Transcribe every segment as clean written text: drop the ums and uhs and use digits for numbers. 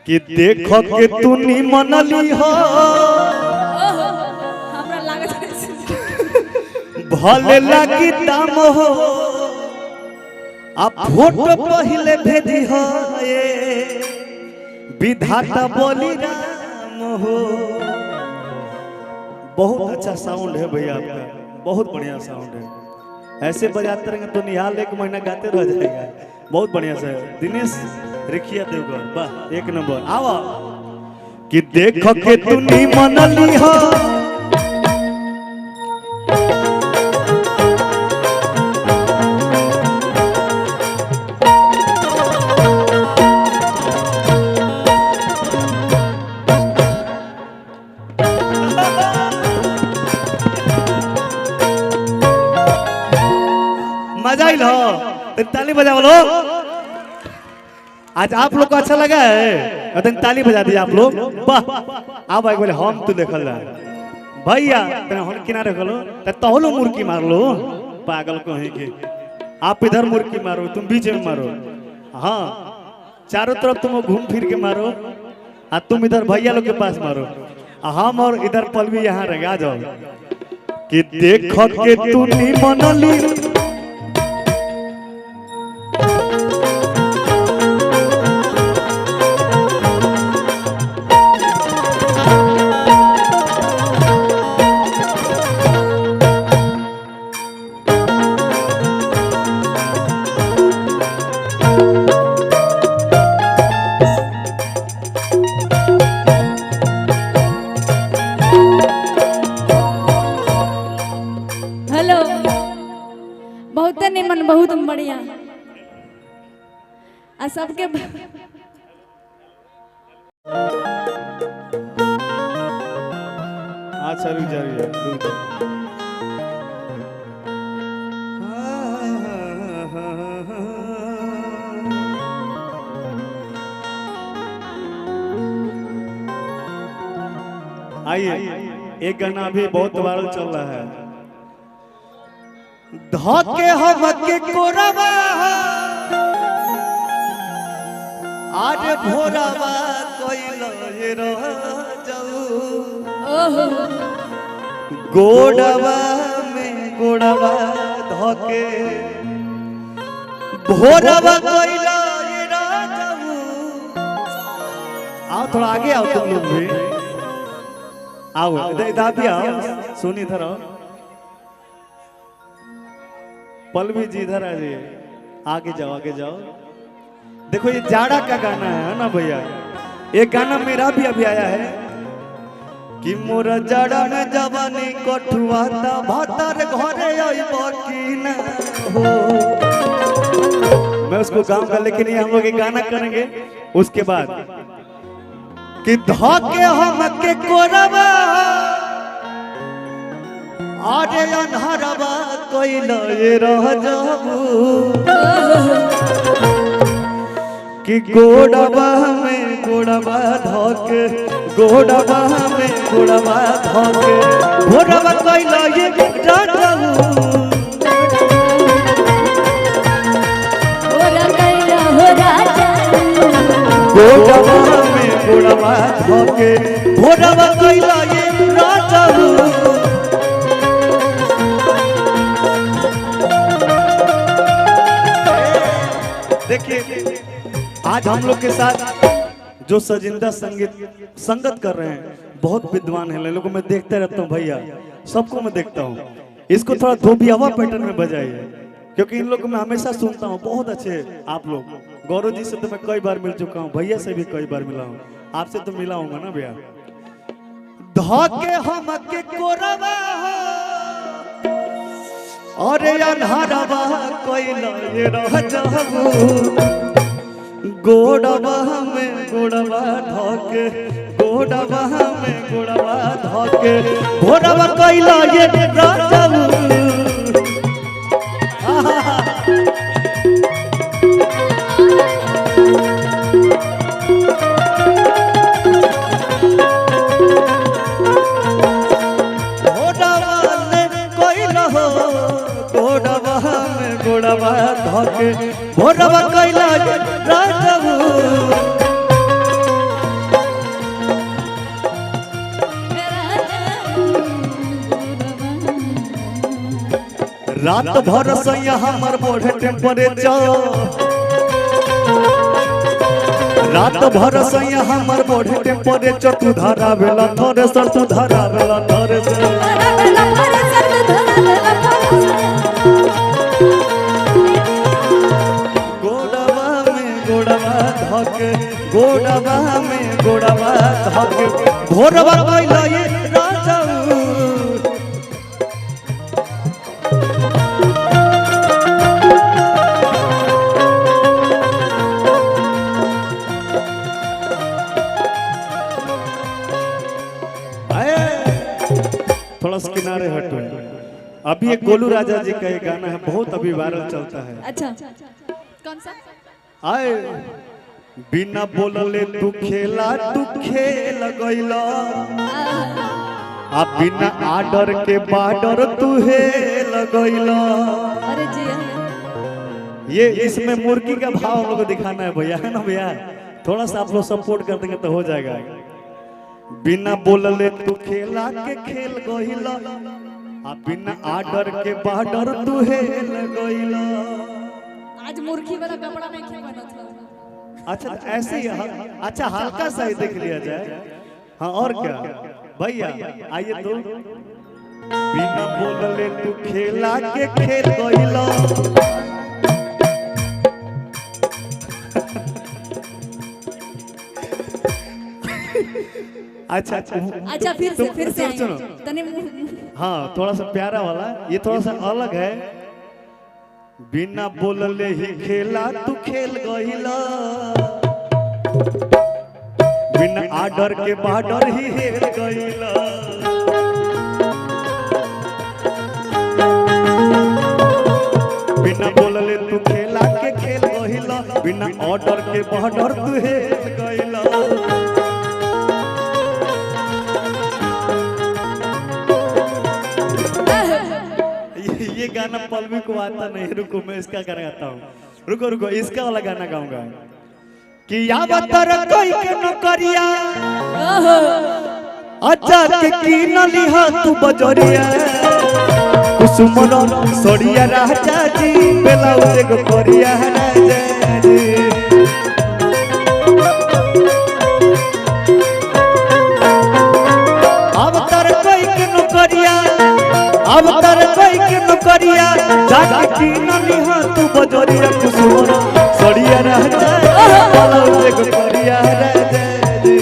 कि देखो के तू मनली हो। ओहो, हमरा लागत है। भले लगी दाम हो, आ फोटो पहले भेजी हो ए विधाता बोली राम हो। बहुत अच्छा साउंड है भैया आपका, बहुत बढ़िया साउंड है। ऐसे बजाते रहेंगे तो निहाल एक महीना गाते रह जाएगा। बहुत बढ़िया से दिनेश रिखिया देवगढ़, वाह एक नंबर। आवा कि देखो के तू मनली हो, मजा आइल हो तनी ताली बजाओ लो। आज आप लोग को अच्छा लगा है और तनी ताली बजा दीजिए आप लोग। वाह, आप भाई बोले हम तो देखल रहा भैया तने हम किनारे रखलो त तहलो मुर्की मार लो पागल कहीं के। आप इधर मुर्की मारो, तुम बीच में मारो, हाँ चारों तरफ तुम घूम फिर के मारो, आ तुम इधर भैया लोग के पास मारो, आ हम और इधर पलवी यहाँ रह आ जाओ। कि देखो के तू मनली हेलो, बहुत निमन, बहुत बढ़िया। आ सबके अच्छा रुक जा, रुक जा, रुक जा। आइए, एक गाना अभी बहुत वायरल चल रहा है। धोके हमके कोरबा आज भोरबा कोइल रह जाऊ, ओहो गोड़वा में गोड़वा धोके भोरवा कोइल रह जाऊ। आओ थोड़ा आगे आओ तुम लोग भी आओ, इधर इधर भी आओ, सोनी इधर आओ, पलवी जी इधर आ जाइए, आगे जाओ आगे जाओ। देखो ये जाड़ा का गाना है ना भैया, एक गाना मेरा भी अभी आया है कि मोरा जाड़ा में जवानी कठुआ ता भातर घरे आइब की ना हो। मैं उसको गाऊंगा, लेकिन ये हम लोग एक गाना करेंगे उसके बाद। कि धोके हम के कोरबा आरे अन्हारबा कोइल रह जाबू, कि गोड़वा में गोड़वा धोके गोड़वा में गोड़वा धोके भोरवा कोइल रह जाबू। हो कैला हो राजा, गोड़वा में गोड़वा धोके भोरवा कोइल रह जाबू। देखिए आज हम लोग के साथ जो सजिंदा संगीत संगत कर रहे हैं बहुत विद्वान हैं, लोगों मैं देखते रहता हूँ भैया, सबको मैं देखता हूँ। इसको थोड़ा धोबियावा पैटर्न में बजाइए, क्योंकि इन लोगों को मैं हमेशा सुनता हूँ, बहुत अच्छे आप लोग। गौरव जी से तो मैं कई बार मिल चुका हूँ, भैया से भी कई बार मिला हूँ, आपसे तो मिला हूँ ना भैया। धोके हम के कोरबा अरे अन्हारबा कोइल रह जाबू, गोड़वा में गोड़वा धोके गोड़वा में गोड़वा धोके भोरवा कोइल रह जाबू। गोड़वा में कोइल हो गोड़वा में गोड़वा धोके भोरवा कोइल रह जाबू। रात भर सैया हमर बढ़े टेम्परेचर, रात भर सैया हमर बढ़े टेम्परेचर, तू धरा बेला थोरे सर, तू धरा बेला थोरे सर। गोड़वा में गोड़वा धके, गोड़वा में गोड़वा धके, भोरवा कैला ये राजाऊ। आए, थोड़ा सा किनारे हटो। अभी एक गोलू राजा जी का ये गाना है, बहुत अभी वायरल चलता है। अच्छा, कौन सा? आए, बिना बोलले तू खेला तू खेल गइला, आ बिना आर्डर के बार्डर तू हेल गइला। अरे जी, ये इसमें मुर्गी का भाव हम लोग को दिखाना है भैया, है ना भैया? थोड़ा सा आप लोग सपोर्ट कर देंगे तो हो जाएगा। बिना बोलले तू खेला के खेल गइला, आ बिना आर्डर के बार्डर तू हेल गइला। आज मुर्गी वाला कपड़ा नहीं क्यों बना था? अच्छा, तो ऐसे ही, अच्छा हल्का सा ही देख लिया जाए। हाँ और क्या भैया, आइए तो। बिना बोलले तू खेला के खेल गइला, अच्छा अच्छा अच्छा, फिर से फिर से सुनो। तने। हाँ, थोड़ा सा प्यारा वाला, ये थोड़ा सा अलग है। बिना बोलले ही खेला तू खेल गइला, बिना आर्डर के बार्डर ही हेल गइला। बिना बोलले तू खेला के खेल गइला, बिना ऑर्डर के बॉर्डर तू हेल गइला। ये गाना पलवी को आता नहीं, रुको मैं इसका गाना गाता हूँ। रुको रुको, इसका वाला गाना गाऊंगा कि यावतर कोई के नौकरिया, अच्छा के की नली हा तू बजरिया, कुसुम सड़िया राजा जी, बेलाउज एगो करिया राजा जी। अब तर कोई के नौकरिया, अब तर कोई के नौकरिया, जाके की नली हा तू बजरिया, कुसुम सड़िया राजा, बेलाउज एगो करिया राजा जी।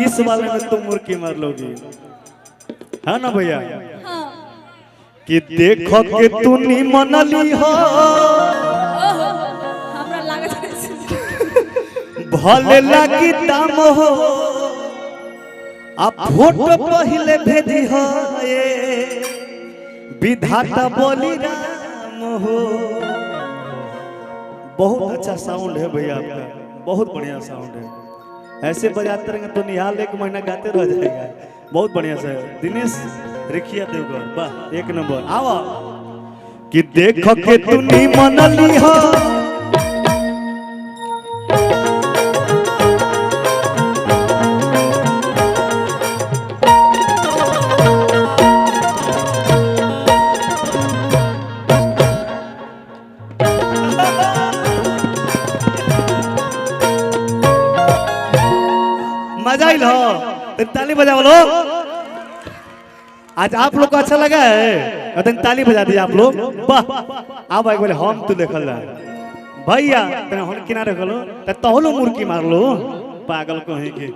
इस वाले में तुम मुर्की मार लोगी, है ना भैया? हाँ। कि देखो के तू नी मनली हो, हमरा लागत भले लागी दाम हो, आ फोटो पहले भेजी हो, ये विधाता बोली राम हो। बहुत अच्छा साउंड है भैया आपका, बहुत बढ़िया साउंड है। ऐसे बजाते रहेंगे तो निहाल एक महीना गाते रह जाएगा। बहुत बढ़िया से दिनेश रिखिया देवगढ़, वाह एक नंबर। आवा कि देखो के तू नी मनली हो, मजा आइल हो तो ताली बजाओ लो। आज आप लोग को अच्छा लगा है तो ताली बजा दीजिए आप लोग। वाह, आप एक बोले हम तो देखल भैया तने हम किनारे गलो तो तहलो मुर्की मार लो, पागल कहीं के।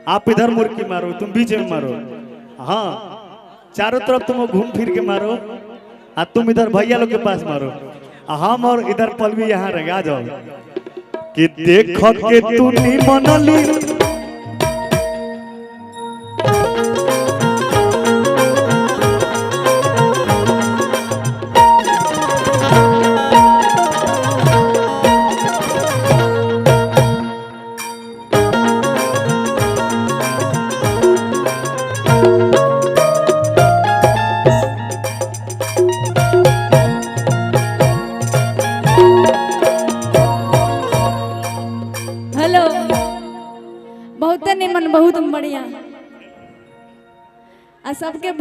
आप इधर मुर्की मारो, तुम बीच में मारो, हाँ चारों तरफ तुम घूम फिर के मारो, आ तुम इधर भैया लोग के पास मारो, आ हम और इधर पलवी यहाँ रह आ जाओ। कि देखो के तू नी मनली, हेलो, बहुते निमन, बहुत बढ़िया। आ सबके